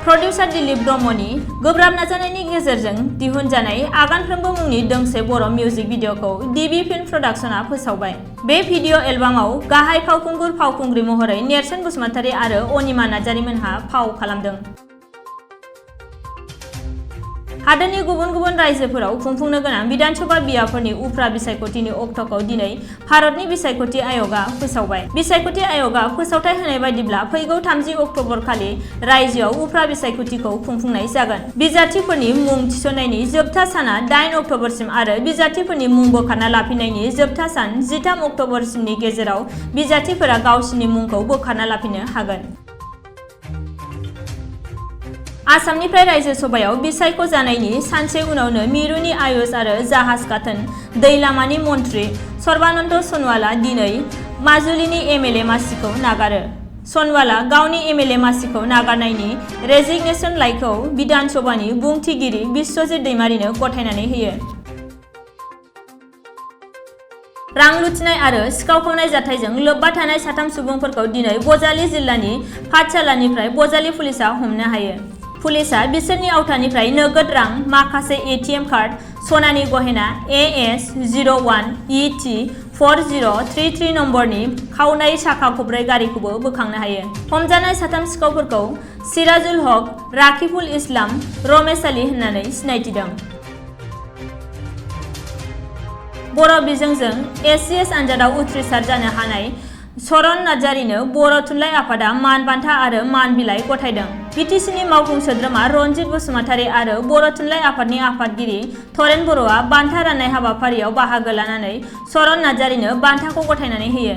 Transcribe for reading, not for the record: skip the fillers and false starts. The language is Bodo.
प्रडिउसार दिलीप ब्रह्मनि गोब्राब नाजानायनि गेजेरजों दिहुनजानाय आगानफ्रोमबो मुंनि दोंसे बर' मिउजिक भिडिअखौ डिबि फिल्म प्रडाक्शना फोसावबाय। बे भिडिअ एलबामाव गाहाय फावखुंगुर फावखुंग्रि महरै नेरसोन बसुमतारी आरो अनिमा नार्जारीमोनहा फाव खालामदों। हादोरनि गुबुन गुबुन रायजोफोराव खुंफुंनो गोनां बिधान सभा बियाबफोरनि उफ्रा बिसायख'थिनि अक्ट'खौ दिनै भारतनि बिसायख'थि आय'गआ फोसावबाय। बिसायख'थि आय'गआ फोसावथाय होनाय बायदिब्ला फैगौ 30 अक्ट'बर खालि रायजोआव उफ्रा बिसायख'थिखौ खुंफुंनाय जागोन। बिजाथिफोरनि मुं थिसननायनि जोबथा साना 8 अक्ट'बरसिम आरो बिजाथिफोरनि मुं बोखारना लाफिननायनि जोबथा सान 13 अक्ट'बरसिमनि गेजेराव बिजाथिफोरा गावसिनि मुंखौ बोखारना लाफिननो हागोन। आसामनिफ्राय रायजो सभायाव बिसायख' जानायनि सानसे उनावनो मिरुनि आयुष आरो जाहाज गाथोन दै लामानि मन्थ्रि सर्बानन्द सन'वालआ दिनै माजुलिनि एमएलए मासिखौ नागारो। सन'वालआ गावनि एमएलए मासिखौ नागारनायनि रेजिगनेशन लाइखौ बिधान सभानि बुंथिगिरि बिश्वजित दैमारिनो गथायनानै होयो। रां लुथिनाय आरो सिखाव खावनाय जाथायजों लोब्बा थानाय 3 सुबुंफोरखौ दिनै बजालि जिल्लानि पाठशालानिफ्राय बजालि पुलिसआ हमनो हायो। पुलिसआ बिसोरनि आवथानिफ्राय नोगोद रां, माखासे एटीएम कार्ड, सनानि गहेना, AS01ET4033 नम्बरनि खावनाय साखा खबब्रै गारिखौबो बोखांनो हायो। हमजानाय 3 सिखावफोरखौ सिराजुल हक, राकिबुल इस्लाम, रमेश आली होननानै सिनायथिदों। बर' बिजोंजों एससीएस आनजादाव उथ्रिसार जानो हानाय चरण नार्जारीनो बर' थुनलाइ आफादा मान बान्था आरो मान बिलाइ गथायदों। बिटिसिनि मावफुं सोद्रोमा रनजित बसुमतारी आरो बर' थुनलाइ आफादनि आफादगिरि थरेन बर'आ बान्था राननाय हाबाफारियाव बाहागो लानानै चरण नार्जारीनो बान्थाखौ गथायनानै होयो।